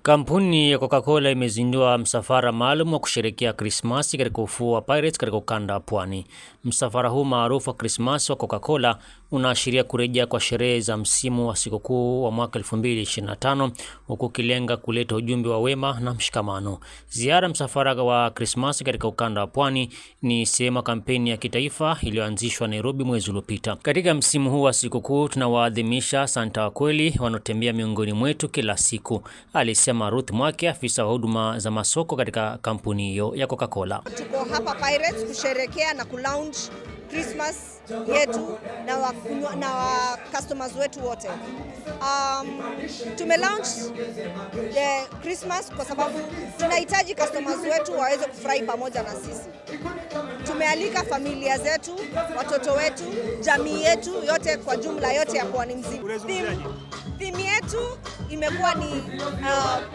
Kampuni ya Coca-Cola imezindua msafara maalum wa kusherehekea Krismasi katika ufuo wa Pirates katika ukanda wa Pwani. Msafara huu maarufu wa Krismasi wa Coca-Cola unaashiria kurejea kwa sherehe za msimu wa sikukuu wa mwaka 2025 huku ukilenga kuleta ujumbe wa wema na mshikamano. Ziara msafara wa Krismasi katika ukanda wa Pwani ni sehemu ya kampeni ya kitaifa iliyoanzishwa Nairobi mwezi uliopita. Katika msimu huu wa sikukuu tunawaadhimisha Santa wa kweli wanaotembea miongoni mwetu kila siku, alisema Ruth Mwake, afisa wa huduma za masoko katika kampuni hiyo ya Coca-Cola. Tuko hapa Pirates kusherekea na kulaunch Christmas yetu na wa customers wetu wote. Tume launch the Christmas kwa sababu tunahitaji customers wetu waweze kufurahi pamoja na sisi. Tumealika familia zetu, watoto wetu, jamii yetu yote kwa jumla yote ya pwani mzima. Theme yetu imekuwa ni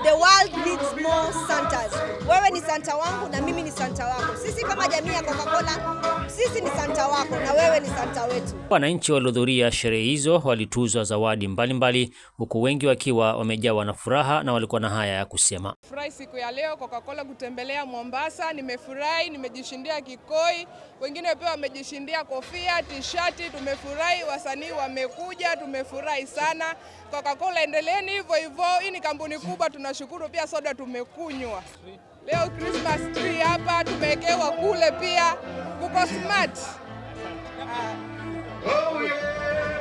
"The world needs more Santas." Wewe ni Santa wangu na mimi ni Santa wako. Sisi kama jamii ya Coca-Cola, sisi ni Santa wako na wewe ni Santa wetu. Wananchi waliohudhuria sherehe hizo walituzwa zawadi mbalimbali, huku wengi wakiwa wamejawa na furaha na walikuwa na haya ya kusema. Furahi siku ya leo Coca-Cola kutembelea Mombasa, nimefurahi, nimejishindia kikoi, wengine pia wamejishindia kofia, tishati. Tumefurahi, wasanii wamekuja, tumefurahi sana. Coca-Cola, endeleeni hivyo hivyo, hii ni kampuni kubwa, tunashukuru. Pia soda tumekunywa leo, Christmas tree hapa tumewekewa kule pia, kuko smart. Oh yeah.